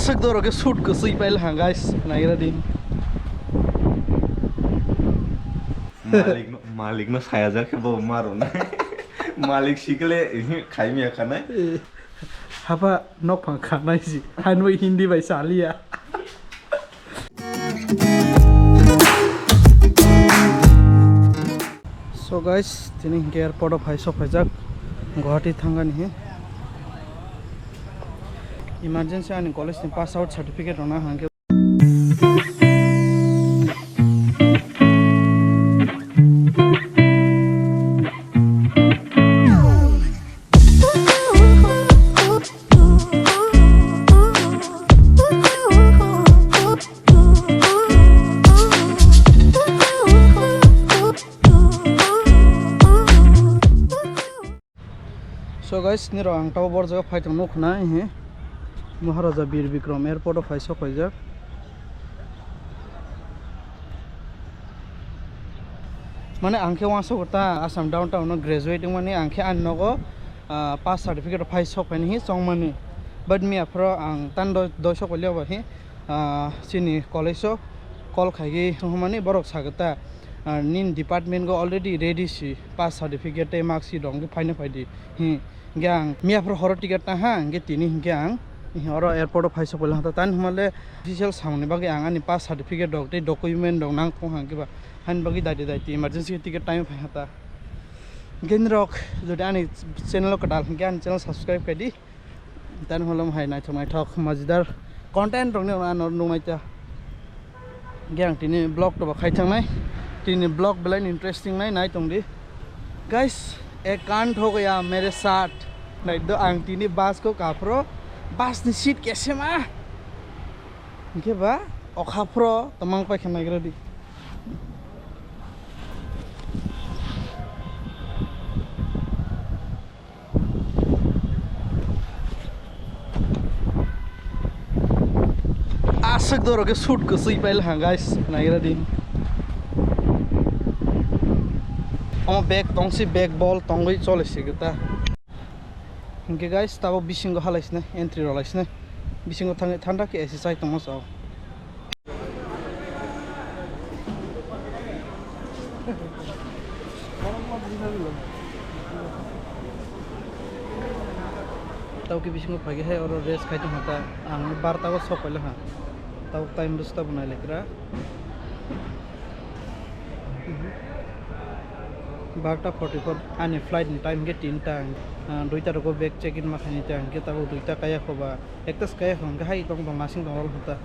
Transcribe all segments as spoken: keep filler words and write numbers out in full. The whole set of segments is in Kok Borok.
Aswk doro khe shoot kwchwi pail ha, guys, naigra di. Malik no, malik no saya jak khe bo maro na. Malik sikle, ehe, khaimya khanai. Haba nok phang khanai si. Hanwi Hindi bai saliya. So guys, tini hinkhe airport o phai sok phaijak Guwahati thangani he. Emergency ani college ni pass out certificate rwna hwnkhe. So guys, nirok ang tabo bor jaga phai tong nukho na he Maharaja Bir Bikram airport o phai sok phaijak. Mane ang khe uansukgo ta Assam downtown no graduate wngmani, ang khe ani nogo, ah, pass certificate phai sok phaini hi chongmani. But miya phoro ang tan doi, doi sok phailio ba hi, ah, chini college o call khaigwi hwnmani borok sagwi ta, ah, nini department go already ready si pass certificate tei mark sheet rok wngkhe phaina phaidi hi. Hingke ang miyaphoro horo ticket tang ha, hingke tini hingke ang oro airport o phai sok phaila hata tani hwnmale official samungni bagwi ang ani pass certificate rok tei document rok nang tong hangke ba hani bagwi daiti daiti emergency ticket time phai hata. Hingke nirok jodi ani channel o kwtal hingke ani channel subscribe khaidi. Tani hwnmale hai naithok naithok majidar content rokni ano nuknai ta. Hingke ang tini vlog to bo khai thangnai. Tini vlog belai ni interesting nai, nai tongdi. Guys, ek kaand ho gaya mere saath. Nai do ang tini bus ko kaphro, bus ni seat kesema. Hingke ba, okhaphro tamang pai khe naigra di. Aswk doro khe shoot kwchwi pail ha, guys, naigra di. Omo bag tongsi, bag bol tongwi chole se ta. Hingke guys, tabo bisingo halai sini, entry rwlai sini. Bisingo thangwi thanda khe A C chai tongma chao. Tauki bisingo phaikhe hai oro rest khai tongkha ta, ang barta o sok pailakha. Tau time rwsta bo nailaikra. Barta forty four ani flight ni time khe tinta, ah, duita rogo bag check in ma khaini ta, hingke tabuk duita kaya khoba. Ekta se kaya hwnkhe hai tong tong nasing tong rol hwnta.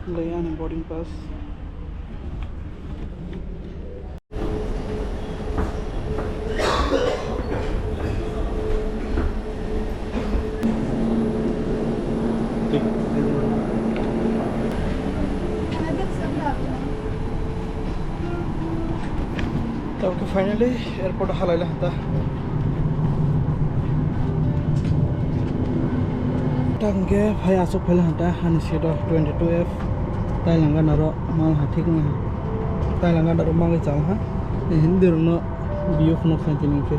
Lei ani boarding pass. Tabuk finally airport halai le hanta. Tang ke phai asuk phai le hanta hani seat o twenty two F. Tai langa naro mal ha thik na. Tai langa naro mal chal ha. Hindi rok no biyo khno khan tini ke.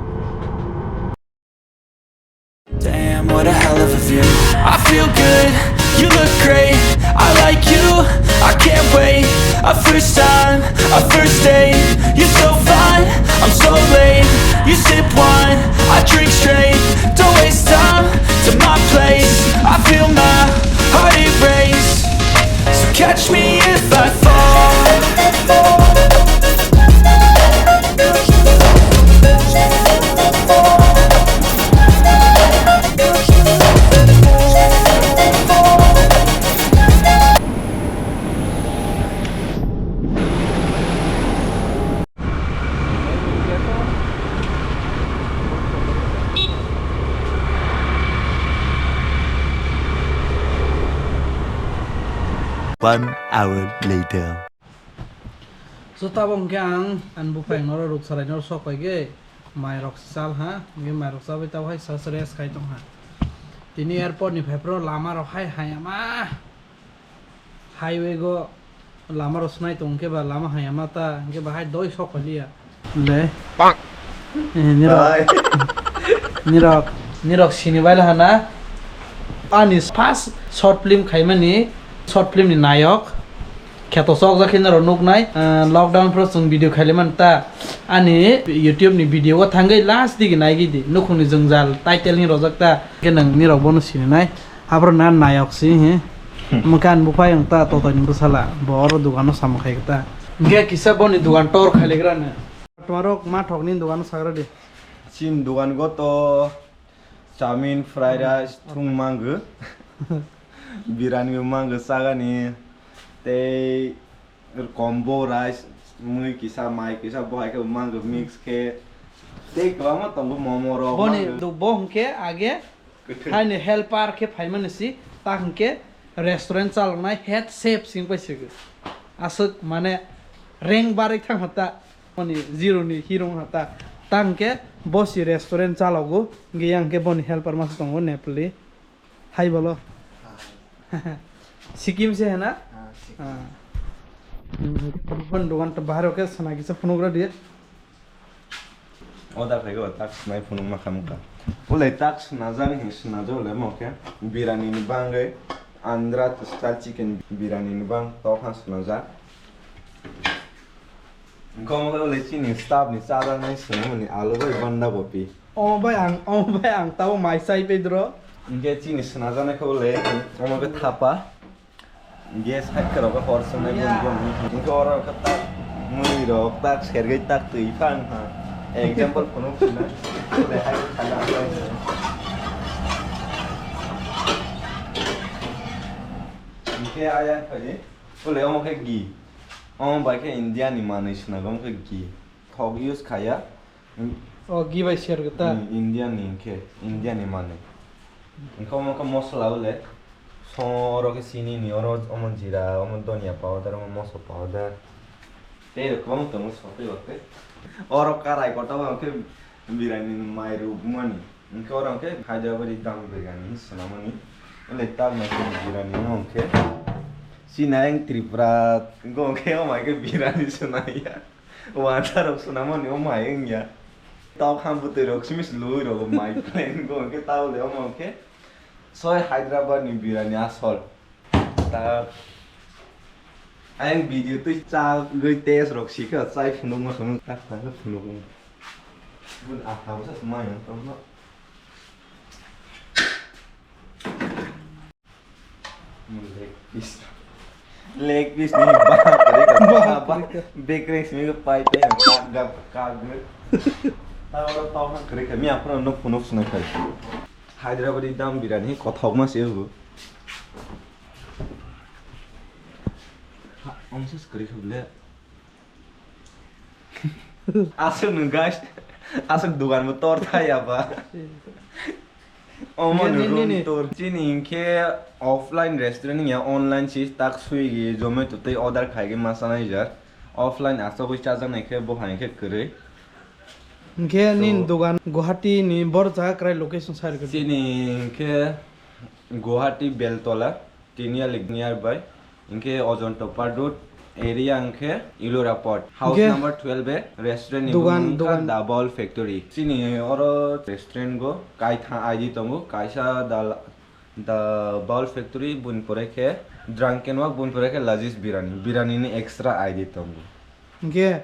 Damn, what a hell of a view. I feel good, you look great. I like you, I can't wait. A first time, a first date. You're so fine, I'm so late. You sip wine, I drink straight. Don't waste time to my place. I feel my heart erase. So catch me if I fall. One hour later. So, tabuk hwnkhe ang ani buphang noro ruksarai noro sok paigwi mairok chal ha, hwnkhe mairok chabai tabuk hai sa rest khai tong ha. Tini airport ni phaiphuru lama rok hai hayama. Highway go lama rok swnai tong khe ba lama hayama ta, hwnkhe ba hai doi sok phailiya. Le. Pak. Eh, nirok. Hai. Nirok, nirok sini bai lahana. Ani first short film khaimani, short film ni nayok. Kheto chokjak khe norok nuknai, ah, lockdown phoro chwng video khailaimani ta. Ani YouTube ni video o thangwi last digi naigwi di. Nukhungni jwngjal title ni rojak ta. Khe nwng nirok bono sininai. Aphuru na nayok si, he. Mokhe ani buphai wng ta, totoni bwsala. Bo oro dogano samung khai ta. Hwnkhe kisa boni dogan tor khailagrani. Twarok ma thokni dogano sagra di. Chini dogan go to chowmin, fried rice, thung mango. Birani bo mango chagani. Tei combo rice, mui kisa, mai kisa, bo hai khe mango mix khe. Tei kwbangma tongo momo rok, boni mango. Do-, bo hwnkhe age Kwthwi. Haini helper khe phaimani si, ta hwnkhe restaurant chaloknai head chef sing pai se. Aswk mane rank barwi thang hata, mani zero ni hero hata. Ta hwnkhe bo si restaurant chalogo, hwnkhe yang hwnkhe boni helper masa tongo Nepali. Hai bolo. Sikkim se hena? Ah, Sikkim. Ah. Hmm, bon dogan ta bahar oke sana kisa phunuk ra diye. Order khai go, tak snai phunuk ma kha mukha. Ule tak snajak hin snajak ule mo khe. Birani ni bangwi Andhra style chicken birani ni bang tok ha snajak. Gom ule chini staff ni chajaknai swnamani alu bai banda kopi. Omo bai ang, omo bai ang tabo mai chai pedro. Hingke chini swnajak nai khe ule omo khe thapa. Gas hai khwrok khe hor swngnai. Ya. Boni boni. Hingke oro khe tak mui rok tak sergwi tak twi phang ha. Example phunuk sina. Ule hai khe khana. Hingke ayang khai. Ule omo khe ghee. Omo bai khe India ni manwi swnam omo khe ghee. Thok use khaya. O ghee bai share gata. Hmm, India ni hingke, India ni manwi. Hingke omo khe mosola ule. Song oro khe chini ni, oro omo jira, omo dhania powder, omo moso powder. Tei rok kwbang tongo sotwi o tei. Oro karai kotor o khe birani ni mai rwmani. Hingke oro khe Hyderabadi dum birani swnamani. Ule tak nai khe birani omo khe. Chini ayang Tripura, hingke omo khe omo hai khe birani swnaya. Wansa rok swnamani omo hai wngya. Tok ham bwtwi rok simi se lui rok mai plan go hwnkhe tao le omo hwnkhe soi Hyderabad ni birani asol. Ta ayang video twi cha gwi test rok sikha chai phunuk ma phunuk tak tak phunuk. Bun akha bwsa mai ang tongno. Leg piece. Leg piece ni bak kare ka. Bak kare ka. Bekreng simi ka pai pai ka ga ka ga. Ta oro tau ha kare ka mi aphano nok phunuk sunai khai. Hyderabadi dum birani kothok ma se hu. Ha, ongsa kare ka bile. Aswk nwng guys, aswk dugan bo tor thai ya ba. Omo Ni, ni, ni, ni. Room tour. Chini hinkhe offline restaurant ya online si tak Swiggy, Zomato tei order khai khe ma chanai jak. Offline aswk wi chajaknai khe bo hai khe kwrwi. Hinkhe nini So, dugan Guwahati ni bor jaga kwrai location share khe di. Chini hinkhe Guwahati Beltola. Tiniali nearby, hinkhe Ojonto Padut area hinkhe Ilura Port. House Hinkhe number twelve A, restaurant ni dugan, bumung wngkha dugan. The Bowl Factory. Chini oro restaurant go kaitha I D tongo, kaisa The, The Bowl Factory, bun pore khe Drunken Wak, bun pore khe Laziz Birani. Birani ni extra I D tongo. Hinkhe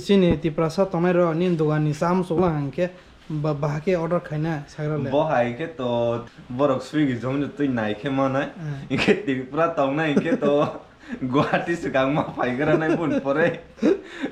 chini Tiprasa tongnai rok nini dugan ni chamung chuklang hinkhe ba-, bahai khe order khaina sagra le. Bo hai khe to borok Swiggy Zomato twi nai khe manai. Hmm. Hinkhe Tripura tongnai hinkhe to Guwahati swkang ma phai gra nai bun pore.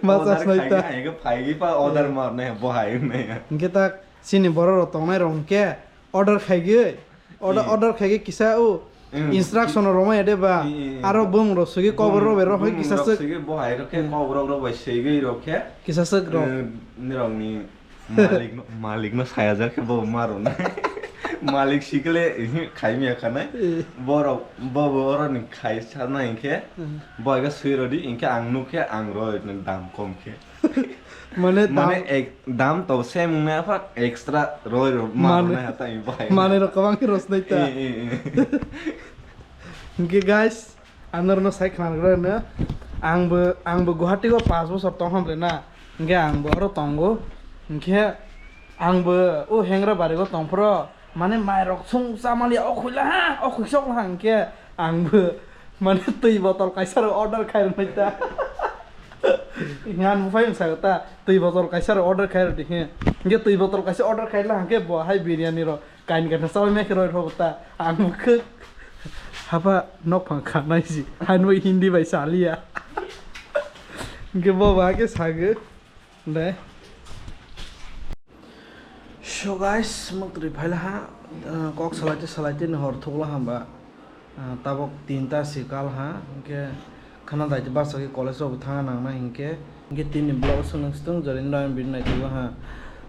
Ma order chasnai khai ta. Khe hai khe phai khe pa order Hmm. ma nai bo hai nai. Hinkhe ta chini borok rok tongnai rok hinkhe order khai gwi Order, Hmm. order khai khe kisa o Hmm. instruction rok romai de ba. Hmm, hmm, hmm. Aro bumung rok sugwi cover rok bai rok hai Bumung kisa rok suk. Sugwi bo hai rok khe Hmm. cover rok rok bai sugwi rok khe. Kisa suk rok. Eh, nirok ni malik no, malik no saya jak khe bo ma rw nai. Malik sikle, eh, khai miya khanai. Eh. Borok, bo bo oro ni khai sanai khe. Hmm. Bo ga sui rodi, inkhe ang nuk khe ang roi dam kom khe. Mane dam, Mane ek dam to semung na pha extra roi ro ma Mane- na hata i bai. Mane rok kwbang khe rosnai ta. Eh, eh, eh. Hingke guys, ang norokno sai khna rwgwlano. Angbo angbo Guwahati o pash bosor tong hamle na. Hingke angbo oro tongo. Hingke angbo o hengra bari o tongphro. Mane mairok sung chamali o khuila ha, o khuisok ha hingke angbo mane twi botol kaisa rok order khai rwnai ta. Ngan buphai wngsa ta twi botol kaisa rok order khai rwdi he. Hingke twi botol kaisa order khai la hingke bo hai biryani rok kain kain chawi mekhe roi rok ta. Ang bukhe hapa nok phang khanai si. Hai noi Hindi bai saliya. Hingke bo ba ke sage. De. So guys, muktri phaila ha, ah, kok salaite salaite ni hor thukla hamba. Ah, tabok tinta sikal ha, hingke khana daite bachagwi college rok bo thangna nangnai hingke, hingke tini vlog swnang stung jori no video naitugwi ha,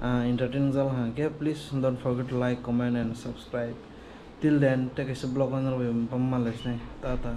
ah, entertain jal ha, hingke please don't forget to like, comment and subscribe. Till then, take a vlog on the way, tata.